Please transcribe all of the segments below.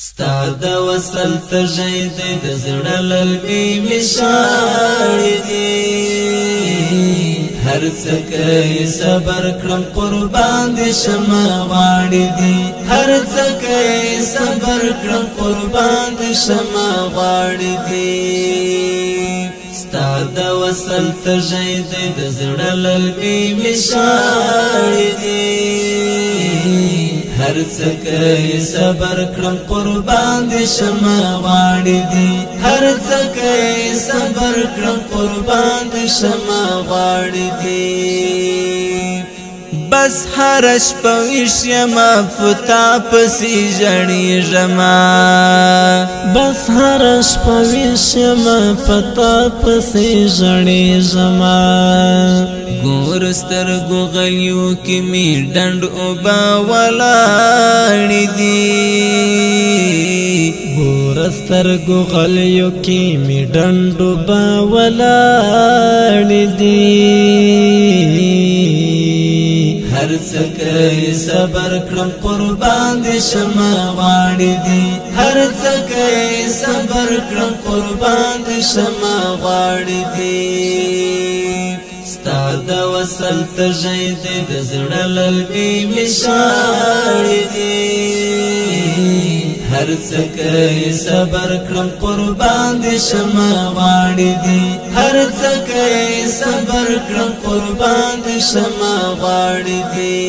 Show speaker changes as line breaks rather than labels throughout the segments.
ستا د وصل تږی دی د زړه للمې مې شاړې دي. هر څه که صبر کړم قربان دې شمه غواړي دي. هر څه که صبر کړم قربان دې شمه غواړي دي. ستا د وصل تږی دی د زړه للمې مې شاړې دي. هر څه که صبر کړم قربان دې شمه غواړي دي. هر څه که صبر کړم قربان دې شمه غواړي دي. بس هر شپه ویښ یمه په تا پسې ژړېږمه.
بس هر شپه ویښ یمه په تا پسې ژړېږمه.
ګور سترګو غلیو کې مې ډنډ اوبه ولاړې دي.
ګور سترګو غلیو کې مې ډنډ اوبه ولاړې دي.
هر څه که صبر کړم قربان دې شمه غواړي دي. هر څه که صبر کړم قربان دې شمه غواړي دي. ستا د وصل تږی دی د زړه للمې مې شاړې دي. هر څه که صبر کړم قربان دې شمه غواړي دي. هر څه که صبر کړم قربان دې شمه غواړي دي.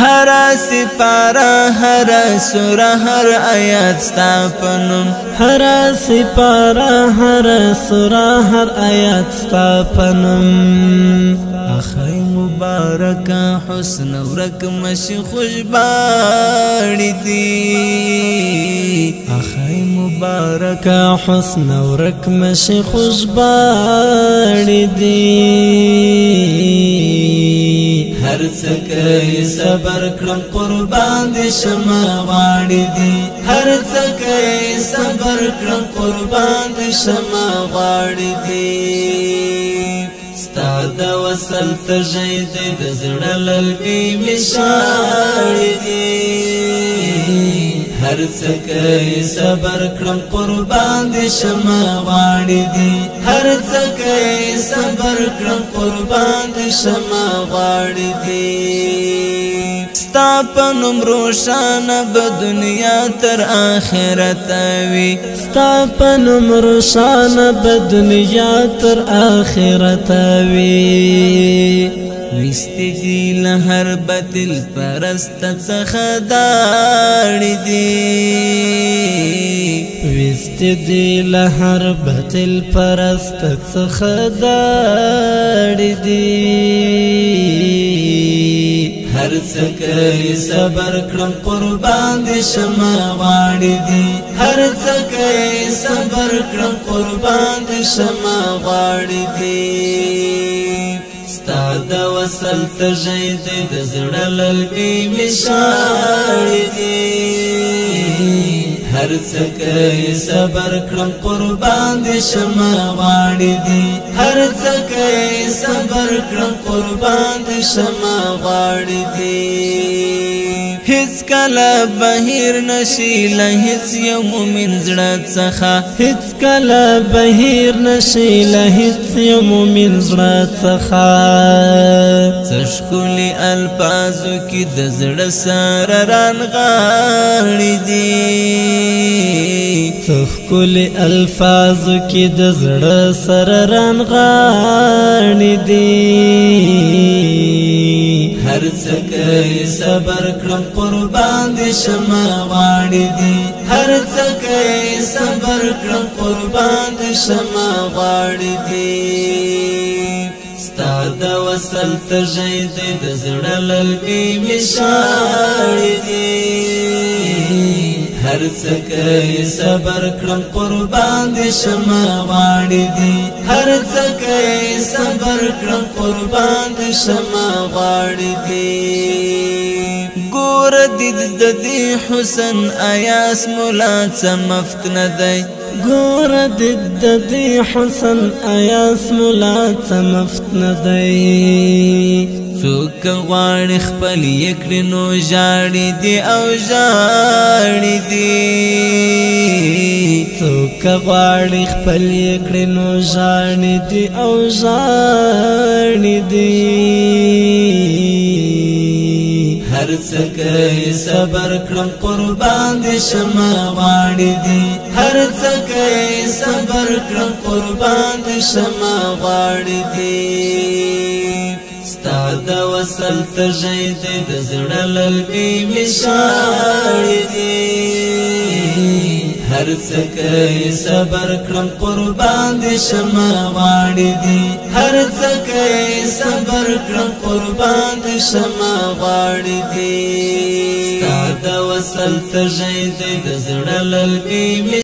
هر سپاره هر سوره هر آیات ستا په نوم.
هر سپاره هر سوره هر آیات ستا په نوم.
اخی مبارک حسن ورک مشي خوشباړي دي. اخی مبارک
حسن ورک مشي خوشباړي دي.
هر څه که صبر کړم قربان دې شمه غواړي دي. هر څه که صبر کړم قربان دې شمه غواړي دي. ستا د وصل تږی دی د زړه للمې مې شاړې دي. هر څه که صبر کړم قربان دې شمه غواړي دي. هر څه که صبر کړم قربان دې شمه غواړي دي. ستا په نوم روښانه به دنیا تر آخرت وي.
ستا په نوم روښانه به دنیا تر آخرت وي.
ویستي دي له هر باطل پرست څخه داړي دي.
ویستي دي له هر باطل پرست څخه داړي دي.
هر څه که صبر کړم قربان دې شمه غواړي دي. هر څه که صبر کړم قربان دې شمه غواړي دي. ستا د وصل تږی دی د زړه للمې مې شاړې دي. هر څه که صبر کړم قربان دې شمه غواړي دي. هر څه که صبر کړم قربان دې شمه غواړي دي. هیڅ کله بهیر نشي له هیڅ یو مومن زړه څخه.
هیڅ کله بهیر نشي له هیڅ یو مومن زړه څخه.
څه ښکلي الفاظو کې د زړه سره رانغاړي دي.
څه ښکلي الفاظو کې د زړه سره رانغاړي دي.
هر څه که صبر کړم قربان دې شمه غواړي دي. هر څه که صبر کړم قربان دې شمه غواړي دي. ستا د وصل تږی دی د زړه للمې مې شاړې دي. هر څه که صبر کړم قربان دې شمه غواړي دي. هر څه که صبر کړم قربان دې شمه غواړي دي. ګور د دې حسن ایاس مولا څه مفت نه دی.
ګور د دې حسن ایاس مولا څه مفت نه دی.
څوک غواړي خپل یې کړي نو ژاړي دي او ژاړي دي.
که غواړي خپل یې کړي نو ژاړي دي او ژاړي دي.
هر څه کې صبر کړم قربان دې شمه غواړي دي، هر څه کې صبر کړم قربان دې شمه غواړي دي. ستا د وصل تږی دی د زړه للمې مې شاړې دي. هر څه کې صبر کړم قربان دې شمه غواړي دي، هر څه کې صبر کړم قربان دې شمه غواړي دي. ستا د وصل تږی دی د زړه للمې مې